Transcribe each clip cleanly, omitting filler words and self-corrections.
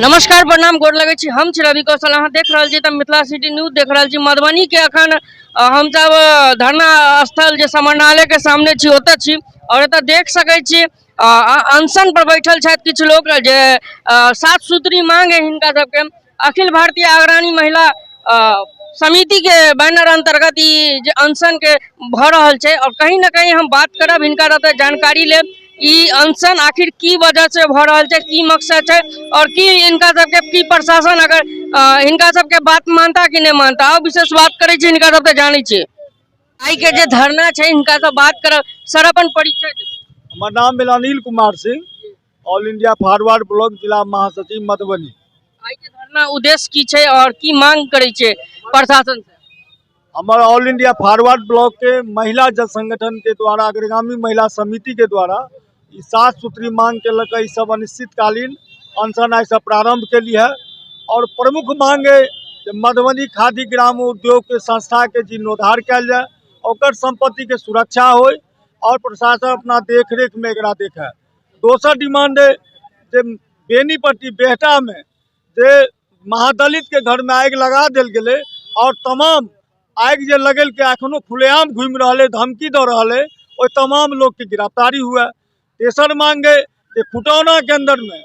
नमस्कार, प्रणाम, गोर लगै छी। हम छी रवि कौशल, अहाँ देख रहल छी तऽ मिथिला सिटी न्यूज देख रहल छी। मधुबनी के अखन हमसब धरना स्थल जे समाहरणालय के सामने छी ओतऽ छी और एतऽ देख सकै छी अनशन पर बैठल छथि किछु लोक जे सात सूत्री मांग है हिनका सबके। अखिल भारतीय अग्रणी महिला समिति के बैनर अंतर्गत ई जे अनशन के भऽ रहल छै और कहीं ना कहीं हम बात करब हिनका रहते, जानकारी लेब ई अनशन आखिर की वजह से भऽ रहल छै, की मकसद छै और की हिनका सबके की प्रशासन अगर हिनका सबके बात मानता कि नहि मानता। आउ विशेष बात करै छी हिनका सबके, जानै छी आइ के जे धरना छै हिनका से बात करब। सर, अपन परिचय दियौ। हमर नाम भेल Anil Kumar Singh, all India forward block जिला महासचिव मधुबनी। आइ के धरना उद्देश्य की छै और की मांग करै छै प्रशासन से? हमर ऑल इंडिया फॉरवर्ड ब्लॉक के महिला जन संगठन के द्वारा, अग्रगामी महिला समिति के द्वारा ई सात सूत्री मांग के लऽ कऽ ई सब अनिश्चितकालीन अनशन आइ से प्रारंभ केली है। और प्रमुख मांग है जे मधुबनी खादी ग्राम उद्योग के संस्था के जीर्णोद्धार कयल जाय, ओकर संपत्ति के सुरक्षा होय और प्रशासन अपना देखरेख में एकरा देखे। दोसर डिमांड है जे बेनीपट्टी बेहटा में जे महादलित के घर में आगि लगा देल गेलै और तमाम आगि जे लगेलकै एखनो खुलेआम घुमि रहल है, धमकी दऽ रहल है, ओहि तमाम लोकके गिरफ्तारी हुए। तेसर मांग है जे खुटौनाके अंदरमे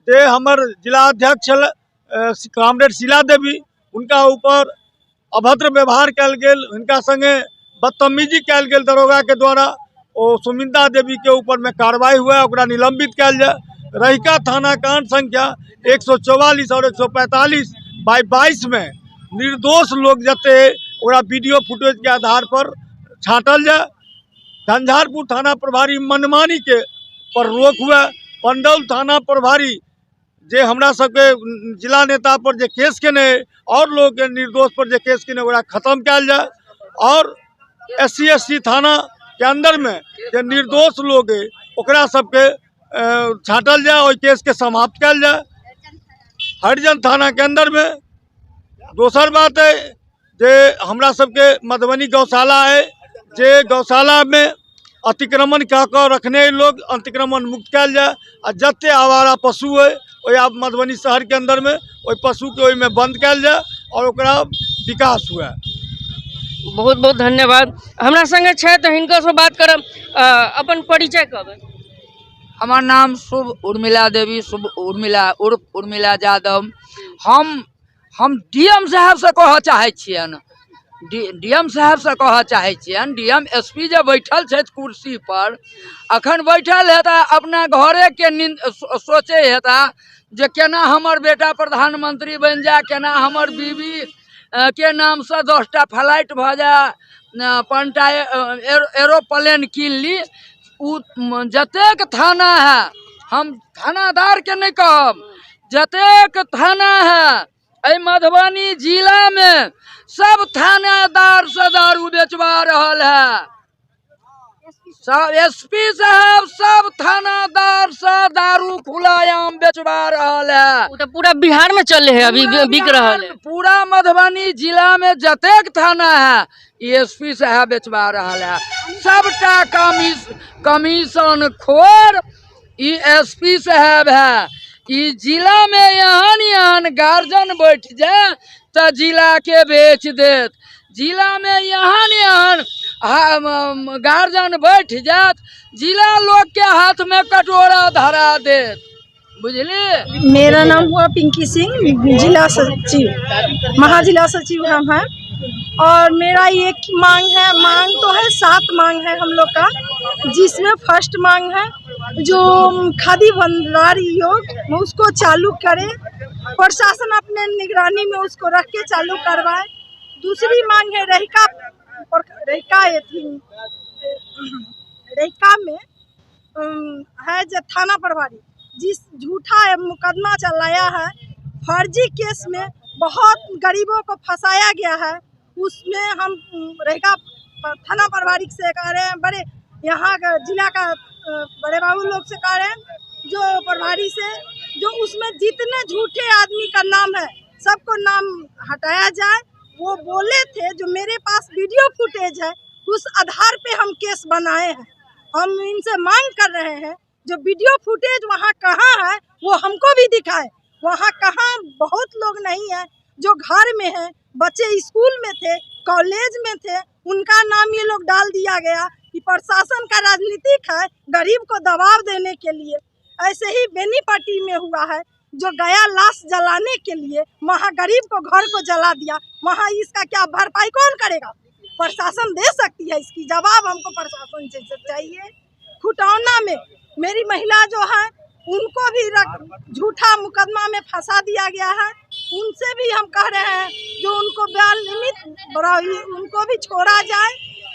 जे हमर जिला अध्यक्ष छल कॉमरेड शीला देवी, हुनका ऊपर अभद्र व्यवहार कयल गेल, हुनका संगे बदतमीजी कयल गेल दरोगाके द्वारा, ओ सुमिंदा देवीके ऊपरमे कार्रवाई हुए, ओकरा निलंबित कयल जाय। रहिका थाना कांड संख्या 144 और 145/22 में निर्दोष लोग जते ओकरा वीडियो फुटेज के आधार पर छाँटल जाय। झंझारपुर थाना प्रभारी मनमानी के पर रोक हुए। पंडौल थाना प्रभारी जे हमरा सबके जिला नेता पर जे केस केने और लोग के निर्दोष पर जे केस केने ओकरा खत्म कयल जाय। और एस सी एस टी थाना के अंदर में जे निर्दोष लोग है ओकरा सबके छाँटल जाय, ओहि केस के समाप्त कयल जाय। हरिजन थाना के अंदर में दोसर बात है जे हमरा सबके मधुबनी गौशाला है, जे गौशाला में अतिक्रमण कऽ कऽ रखने लोग अतिक्रमण मुक्त कयल जाय आ जते आवारा पशु है ओहि आब मधुबनी शहरके अंदरमे ओहि पशुके ओहिमे बंद कयल जाय और ओकरा विकास हुए। बहुत बहुत धन्यवाद। हमरा संगे छथि, हिनका से बात करब। अपन परिचय कहबै। हमर नाम शुभ उर्मिला देवी, शुभ उर्मिला उर्फ उर्मिला यादव। हम डी एम साहेबसँ कहऽ चाहै छियनि, डी एम साहेबसँ कहऽ चाहै छियनि, डी एम एस पी जे बैठल छथि कुर्सीपर अखन बैठल हेता, अपना घरेके नींद सोचै हेता जे केना हमर बेटा प्रधानमंत्री बनि जाय, केना हमर बीवी के नामसँ 10टा फ्लाइट भऽ जाय, पाँचटा एरोप्लेन कीन ली। ओ जतेक थाना है, हम थानादारके नहि कहब, जतेक थाना है एहि मधुबनी जिलामे सब थानेदारसँ दारू बेचबा रहल है। सब एस पी साहब सब थानादारसँ दारू खुलाआम बेचबा रहल है। ओ तऽ पूरा बिहार में चल है, अभी पूरा बिक रहल है। पूरा मधुबनी जिला में जतेक थाना है एस पी साहब बेचबा रहल है। सबटा कमीशन खोर ई एस पी साहब है। ई जिला में एहन एहन गार्जियन बैठ जाए तऽ जिला के बेच देत, जिला में एहन एहन गार्जियन बैठ जायत जिला लोग के हाथ में कटोरा धरा देत। बुझलिए? मेरा नाम हुआ पिंकी सिंह, जिला सचिव, महाजिला सचिव हम हैं। और मेरा एक मांग है, मांग तो है 7 मांग है हम लोग का, जिसमें फर्स्ट मांग है जो खादी भंडार योग उसको चालू करे, प्रशासन अपने निगरानी में उसको रख के चालू करवाए। दूसरी मांग है रहिका और रहिका रहिका में है जो थाना प्रभारी जिस झूठा मुकदमा चलाया है, फर्जी केस में बहुत गरीबों को फंसाया गया है, उसमें हम रहिका थाना प्रभारी से कह रहे हैं, बड़े यहाँ का जिला का बड़े बाबू लोग से कह रहे हैं, जो प्रभारी से, जो उसमें जितने झूठे आदमी का नाम है सबको नाम हटाया जाए। वो बोले थे जो मेरे पास वीडियो फुटेज है उस आधार पे हम केस बनाए हैं। हम इनसे मांग कर रहे हैं जो वीडियो फुटेज वहाँ कहाँ है वो हमको भी दिखाए। वहाँ कहाँ बहुत लोग नहीं है जो घर में हैं, बच्चे स्कूल में थे, कॉलेज में थे, उनका नाम ये लोग डाल दिया गया कि प्रशासन का राजनीतिक है गरीब को दबाव देने के लिए। ऐसे ही बेनीपट्टी में हुआ है, जो गया लाश जलाने के लिए, वहाँ गरीब को घर को जला दिया। वहाँ इसका क्या भरपाई कौन करेगा? प्रशासन दे सकती है इसकी जवाब हमको प्रशासन से चाहिए। खुटौना में मेरी महिला जो है उनको भी झूठा मुकदमा में फंसा दिया गया है। उनसे भी हम कह रहे हैं जो उनको बेलिमित उनको भी छोड़ा जाए।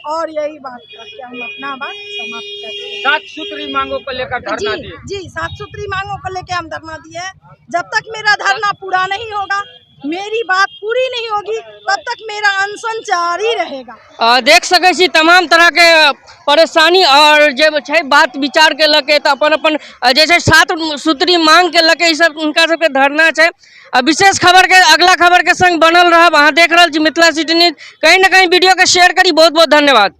और यही बात करके हम अपना बात समाप्त करते हैं। 7 सूत्री मांगों को लेकर धरना जी दिए। जी, 7 सूत्री मांगों को लेके हम धरना दिए हैं। जब तक मेरा धरना पूरा नहीं होगा, मेरी बात पूरी नहीं होगी, तब तक मेरा अनशन जारी रहेगा। देख सकै छी तमाम तरह के परेशानी और जे छै बात विचार के लके तऽ अपन अपन जे छै 7 सूत्री मांग के लके ई सब हुनका सबके धरना छै। विशेष खबर के अगला खबर के संग बनल रहब। अहाँ देख रहल छी मिथिला सिटी न्यूज। कहीं ना कहीं वीडियो के शेयर करी। बहुत बहुत धन्यवाद।